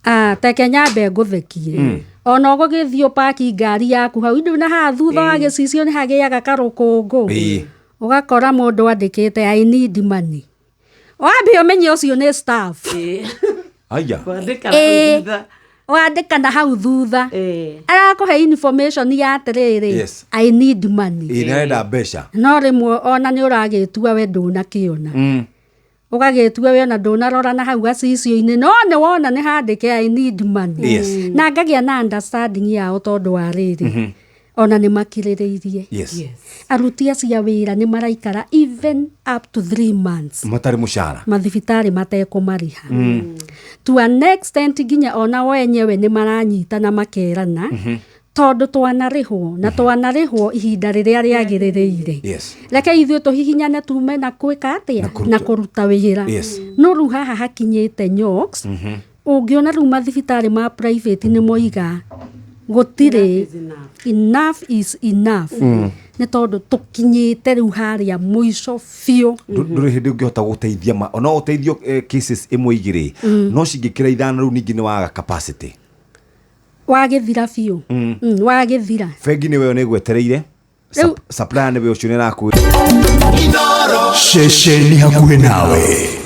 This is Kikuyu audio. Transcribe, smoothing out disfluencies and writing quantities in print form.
Ah, teke nyambe ngũthekie. Ona ũgũgĩthiĩ ũpaki ngari yaku hau indũ na haha thutha wa gĩcicio nĩ hagĩaga karũkũngũ. Ũgakora mũndũ andĩkĩte, "I need money." Wambe ũmenye ũcio nĩ staff. Aya. Kwandĩka thutha. Wandĩka na hau thutha. Arakũhe information ya atĩrĩrĩ, "I need money." Ĩĩ, nĩarenda mbeca. No rĩmwe ona nĩ ũragĩtua we ndũnakĩona. Ũgagĩtua we ona ndũnarora na hau gacicio-inĩ, no nĩ wona nĩ handĩke "I need money." Na ngagĩa na understanding yao tondũ wa rĩrĩ, ona nĩ makirĩrĩirie. Aruti acio a wĩra nĩ maraikara even up to 3 months matarĩ mũcara. Mathibitarĩ matekũmarĩha. To an extent nginya ona wenyewe nĩ maranyitana makerana, tondũ twanarĩhwo na twanarĩhwo ihinda rĩrĩa rĩagĩrĩrĩire, reke ithuĩ tũhihinyane tume na kwĩka atĩa? Na kũruta- Na kũruta wĩra. No rĩu haha hakinyĩte nyox, ũngĩona rĩu mathibitarĩ ma private nĩ moiga gũtirĩ, enough is enough, nĩ tondũ tũkinyĩte rĩu harĩa mũico biũ. Ndũrĩ hĩndĩ ũngĩhota gũteithia ma no ũteithio cases ĩmwe igĩrĩ, no cingĩkĩra ithano rĩu ningĩ nĩ waga capacity. Wagĩthira biũ. Wagĩthira. Bengi nĩwe nĩ ĩgwetereire. Rĩu- Supplier nĩwe ũcio nĩ arakwĩ Ceceni hakuhĩ nawe.